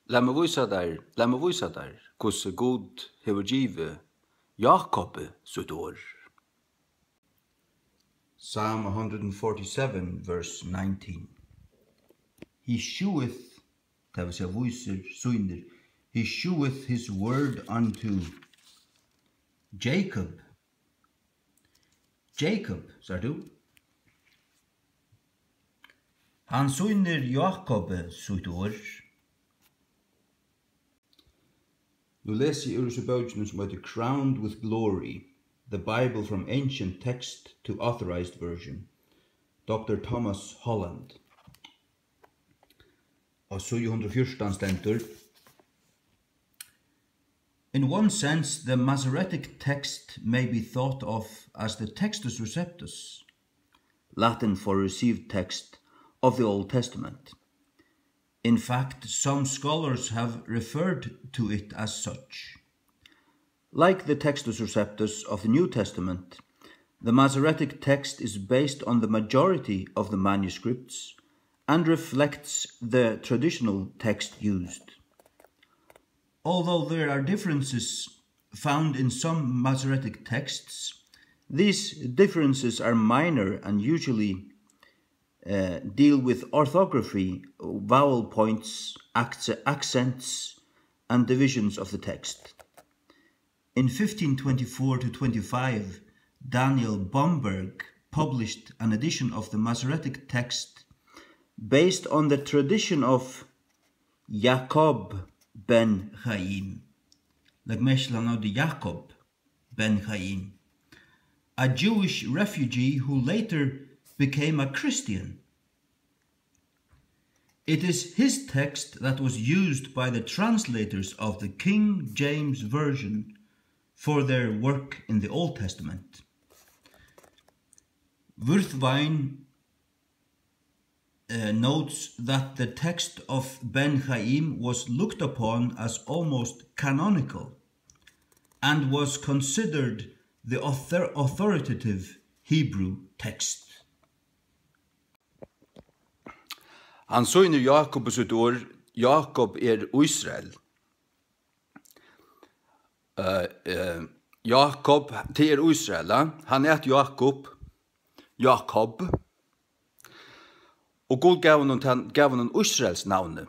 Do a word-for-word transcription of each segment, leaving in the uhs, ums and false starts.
Lat meg vísa tær, lat meg vísa tær, hvussu Gud hevur givið Jákupi sítt orð. Psalm one hundred and forty-seven, verse nineteen. He sheweth, tað vil siga vísir, sýnir, he sheweth his word unto Jacob. Jacob, sært tú? Hann sýnir Jákupi sítt orð. Nú lesi eg úr hesi bókini, sum eitur Crowned with Glory, The Bible from Ancient Text to Authorized Version, Doktor Thomas Holland. Á síðu hundrað og fjúrtan stendur: In one sense, the Masoretic text may be thought of as the Textus Receptus, Latin for received text, of the Old Testament. In fact, some scholars have referred to it as such. Like the Textus Receptus of the New Testament, the Masoretic text is based on the majority of the manuscripts and reflects the traditional text used. Although there are differences found in some Masoretic texts, these differences are minor and usually, uh, deal with orthography, vowel points, acce-, accents, and divisions of the text. In fifteen twenty-four to twenty-five, Daniel Bomberg published an edition of the Masoretic text based on the tradition of Jacob ben Chaim. Legg merki til, hann eitur Jakob ben Chaim, a Jewish refugee who later became a Christian. It is his text that was used by the translators of the King James Version for their work in the Old Testament. Würthwein, uh, notes that the text of Ben Chaim was looked upon as almost canonical and was considered the author-, authoritative Hebrew text. Hann sýnir Jákupi sítt orð. Jákup er Ísrael. Eh, eh, Jákup, tað er Ísrael, eh? Hann æt Jákup. Jákup. Og Gud gav honum, gav honum Ísraels navnið.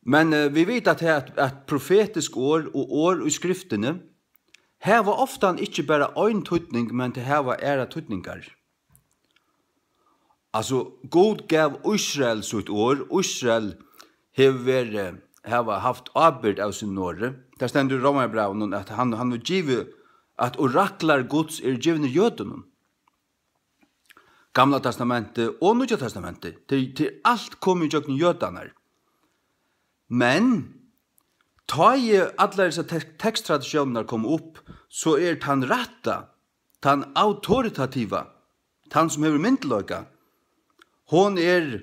Men, eh, vit vita at, at profetisk orð og orð í skriftini hava ofta ikki bara ein týdning, men tey hava aðrar týdningar. Altso, Gud gav Ísrael sítt orð. Ísrael hevur verið, hava havt ábyrgd av sínum orði. Tað stendur í Rómarbrævinum, at hann, hann hevur givið, at oraklar Guds eru givnir jødunum. Gamla Testamentið og Nýggja Testamentið. Til, til alt kom í gjøgnum jødarnar. Men tá ið allar hesar tek-, teksttraditiónirnar koma upp, so er tann rætta, tann autoritativa, tann sum hevur myndugleika, hon er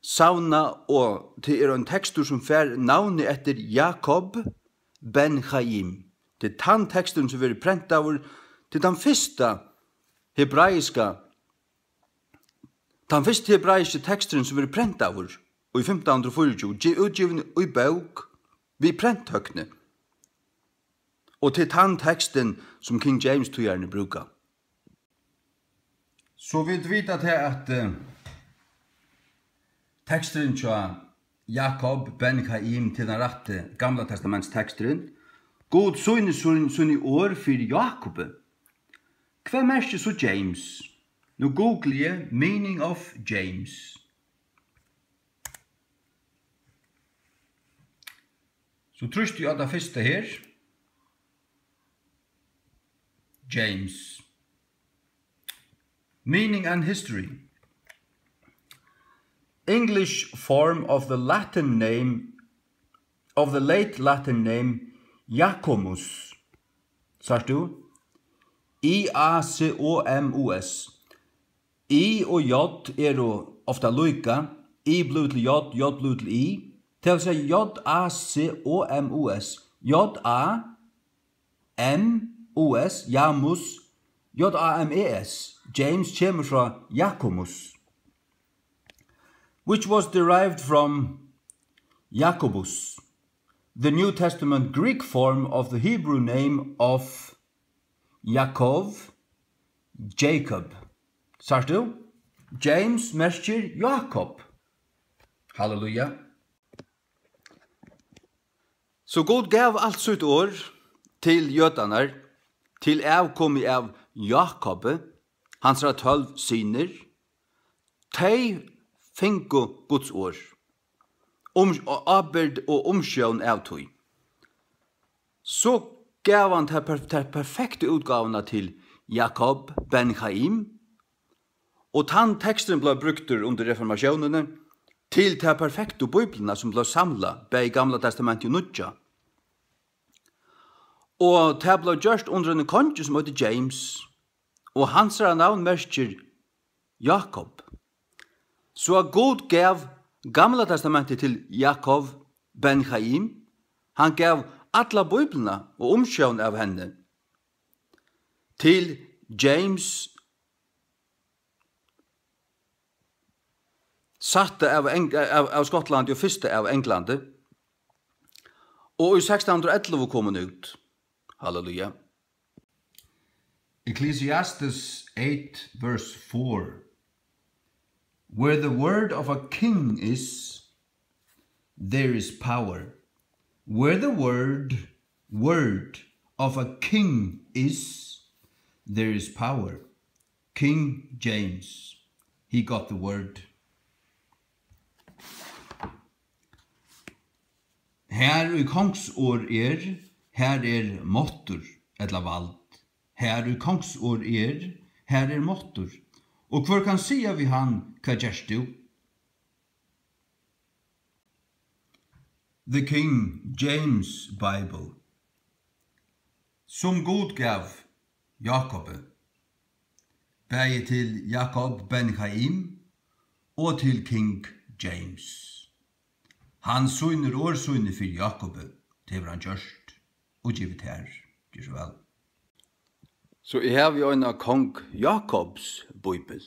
savnað, og tað er ein tekstur, sum fær navnið eftir Jakob ben Chaim. Tað er tann teksturin, sum verður prentaður, tað er tann fyrsta hebraiska, tann fyrsti hebraiski teksturin, sum verður prentaður í fimtan hundrað og fýraogtjúgu, ge-, útgivin í bók við prenttøkni. Og tað er tann tekstin, sum King James týðararnir brúka. So vit vita tað, at, eh, teksturin hjá Jakob ben Chaim, til tann rætti Gamla Testaments teksturin, Gud sýnir sín, síni orð fyri Jákupi. Hvat merkir so James? Nú googli eg meaning of James. So trýsti eg á tað fyrsta her. James. Meaning and history. English form of the Latin name, of the late Latin name Jacomus. Sært tú? I A C O M U S. I og J eru ofta líka. I blívur til J, J blívur til I. Tað vil siga J A C O M U S. J A M U S, Jamus. J A M E S. James kemur frá Jacomus, which was derived from Jakobus. The New Testament Greek form of the Hebrew name of Yaakov, Jacob. Sært tú? James merkir Jakob. Halleluja. So Gud gav alt sítt orð til jødarnar, til avkomið av Jakobi, hansara tólv synir. Tey fingu Guds orð, um, ábyrgd og umsjón av tí. So gav hann ta per-, ta perfektu útgávuna til Jakob ben Chaim, og tann teksturin bleiv brúktur undir reformatiónini til ta perfektu Bíbliuna, sum bleiv samlað bæði í Gamla Testamenti og Nýggja. Og tað bleiv gjørt undir einum kongi, sum eitur James, og hansara navn merkir Jakob. So at Gud gav Gamla Testamentið til Jakob ben Chaim, hann gav alla Bíbliuna og umsjón av henni til James, sætta av Eng-, av, av Skotlandi og fyrsta av Englandi, og í sekstan hundrað og ellivu kom hon út. Halleluja. Ecclesiastes eight verse four. Where the word of a king is, there is power. Where the word, word of a king is, there is power. King James, he got the word. Har ið kongsorð er, har er máttur, ella vald. Har ið kongsorð er, har er máttur. Og hvør kann siga við hann: Hvat gert tú? The King James Bible, sum Gud gav Jakobi, bæði til Jakob ben Chaim og til King James. Hann sýnir orð síni fyri Jakobi, tað hevur hann gjørt, og givið tær. Ger so væl. So eg havi eina Kong Jakobs bíbel.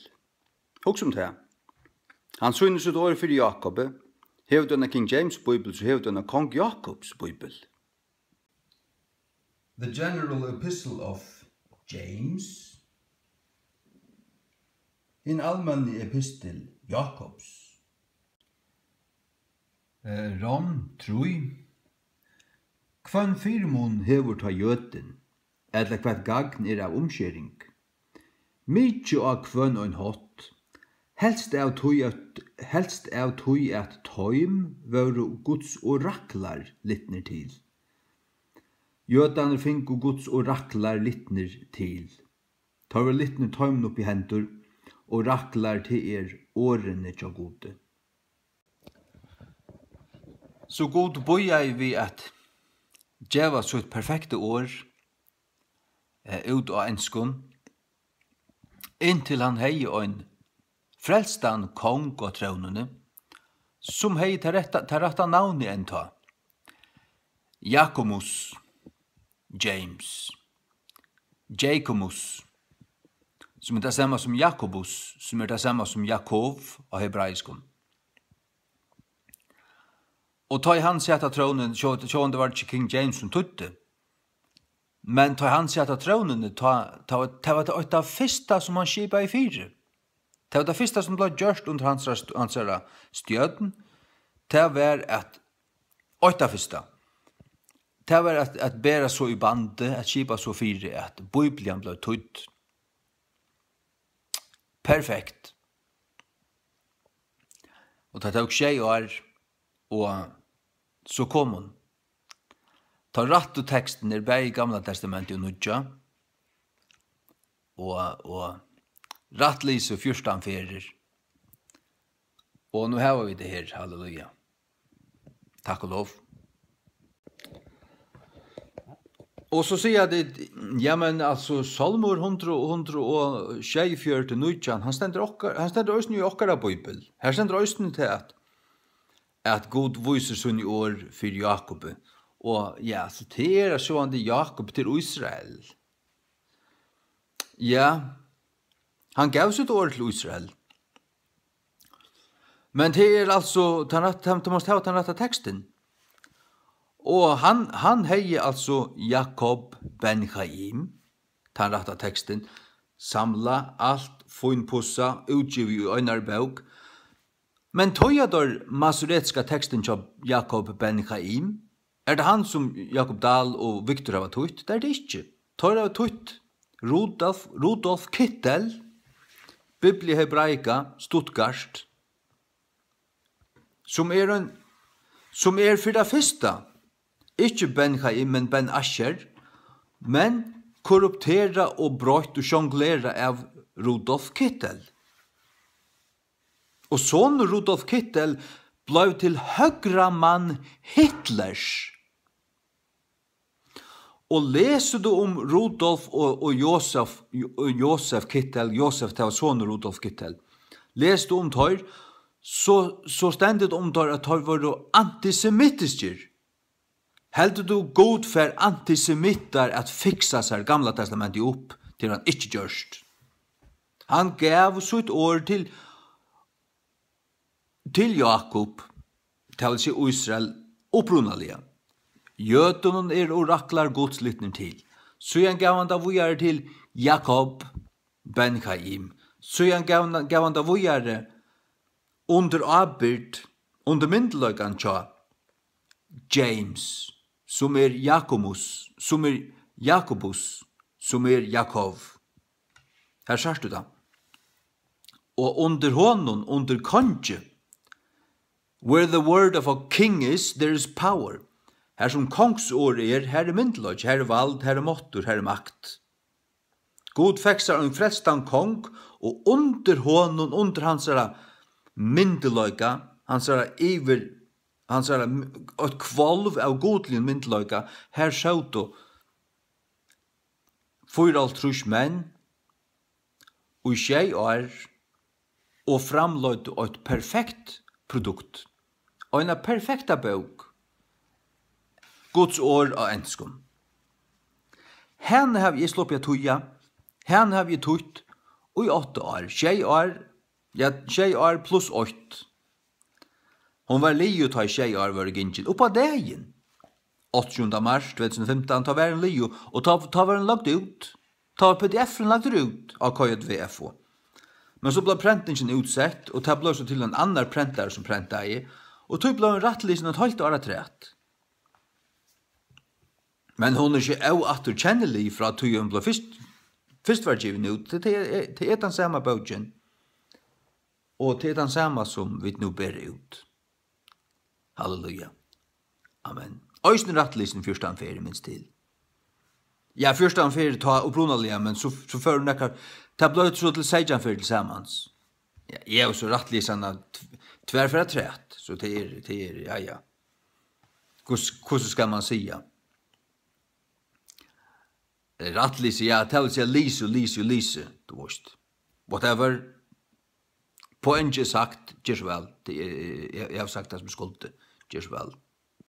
Hugsa um tað. Hann sýnir sítt orð fyri Jakobi. Hevur tú eina King James Bíbel, so hevur tú eina Kong Jakobs Bíbel. The General Epistle of James. Hin almenni epistil Jakobs. Eh, Rom trý. Hvønn fyrimun hevur tá jødin, ella hvat gagn er av umskering? Mikið á hvønn ein hátt, helst av tí at, helst av tí at teim vóru Guds oraklar litnir til. Jødarnir fingu Guds oraklar litnir til. Teir vóru litnir teimum upp í hendur, oraklar, tað er orðini hjá Gudi. So Gud bíðaði við at geva sítt perfekta orð, eh, út á enskum, inntil hann hevði ein frelstan kong á trónini, sum hevði tað rætta, tað rætta navnið enntá. Jakomus, James, Jakomus, sum er tað sama sum Jakobus, sum er tað sama sum Jakov á hebraiskum. Og tá ið hann sat á trónini, sjá-, sjálvandi var tað ikki King James sum týddi, men tá ið hann sat á trónini, tá, tá, tá var tað eitt av fyrsta sum hann skipaði fyri. Tað var tað fyrsta sum bleiv gjørt undir hansara st-, hansara stjórn, tað var at, eitt av fyrsta, tað var at, at bera so í bandi, at skipa so fyri, at Bíblian bleiv týdd. Perfekt. Og tað tók sjey ár, og so kom hon. Tá rættu tekstirnir, bæði í Gamla Testamenti og Nýggja, og, og rættlisu fjúrtan ferðir. Og nú hava vit tað her, halleluja. Takk og lov. Og so siga tit, ja, men altso, Sálmur hundrað og, hundrað og sjeyogfjøruti, nítjan, hann stendur okkar, hann stendur eisini í okkara bíbel. Her stendur eisini tað, at, at Gud vísir síni orð fyri Jákupi. Og ja, so tað er sjálvandi Jákup til Ísrael. Ja, hann gav sítt orð til Ísrael. Men tað er altso, tann rætt-, tann, tú mást hava tann rætta tekstin. Og hann, hann hevði altso Jakob ben Chaim, tann rætta tekstin, samla alt, fínpussa, útgivið í einari bók. Men týða teir masoretiska tekstin hjá Jakob ben Chaim? Er tað hann, sum Jakob Dahl og Victor hava týtt? Tað er tað ikki. Teir hava týtt Rudolf, Rudolf Kittel, Biblia Hebraica, Stuttgart, sum er ein, sum er fyri tað fyrsta ikki Ben Chaim, men Ben Asher, men korrupterað og broytt og sjonglerað av Rudolf Kittel. Og sonur Rudolf Kittel bleiv til høgramann Hitlers. Og lesur tú um Rudolf og, og Josef, og Josef Kittel, Josef, tað var sonur Rudolf Kittel. Lesur tú um teir, so, so stendur tað um teir, at teir vóru antisemitiskir. Heldur tú, Gud fær antisemittar at fiksa sær Gamla Testamentið upp? Tað hevur hann ikki gjørt. Hann gav sítt orð til, til Jakob, tað vil siga Ísrael, upprunaliga. Jødunum eru oraklar Guds litnir til. Síðan gav hann tað víðari til Jakob ben Chaim. Síðan gav hann, gav hann tað víðari undir ábyrgd, undir myndugleikan hjá James, sum er Jakobus, sum er Jakobus, sum er Jakov. Her sært tú tað. Og undir honum, undir kongi, where the word of a king is, there is power. Har sum kongsorð er, har er myndugleiki, har er vald, har er máttur, har er makt. Gud fekk sær ein frelstan kong, og undir honum, undir hansara myndugleika, hansara yvir, hansara m-, eitt hvolv av gudligum myndugleika, har sótu fýraoghálvtrýss menn í sjey ár og framleiddu eitt perfekt produkt, eina perfekta bók, Guds orð á enskum. Hana havi eg sloppið at týða, hana havi eg týtt í átta ár, sjey ár, ja, sjey ár pluss eitt. Hon var liðug, tá ið sjey ár vóru gingin. Upp á dagin, áttaogtjúgunda mars tvey túsund og fimtan, tá var hon liðug, og tá, tá var hon lagt út. Tá var P D F-in lagdur út á K J V F O. Men so bleiv prentingin útsett, og tað bleiv so til ein annar prentari, sum prentaði, og tí bleiv hon rættlisin eitt hálvt ár afturat. Men hon er ikki óafturkennilig frá tí hon bleiv fyrst, fyrst var givin út. Tað, tað er, tað er tann sama bókin. Og tað er tann sama, sum vit nú bera út. Halleluja. Amen. Eisini rættlisin fjúrtan ferðir, minst til. Ja, fjúrtan ferðir tá upprunaliga, men so, so fór hon nakrar, tað bleiv so til seytjan ferðir til samans. Ja, eg havi so rættlisað hana tv-, tvær ferðir afturat, so tað er, tað er, ja, ja. Hvus-, hvussu skal man siga? Rættlisin, ja, tað vil siga lisin, lisin, lisin, tú veist. Whatever. Poengið er sagt, ger so væl. Tað er, eg, eg havi sagt tað sum eg skuldi. Ger so væl.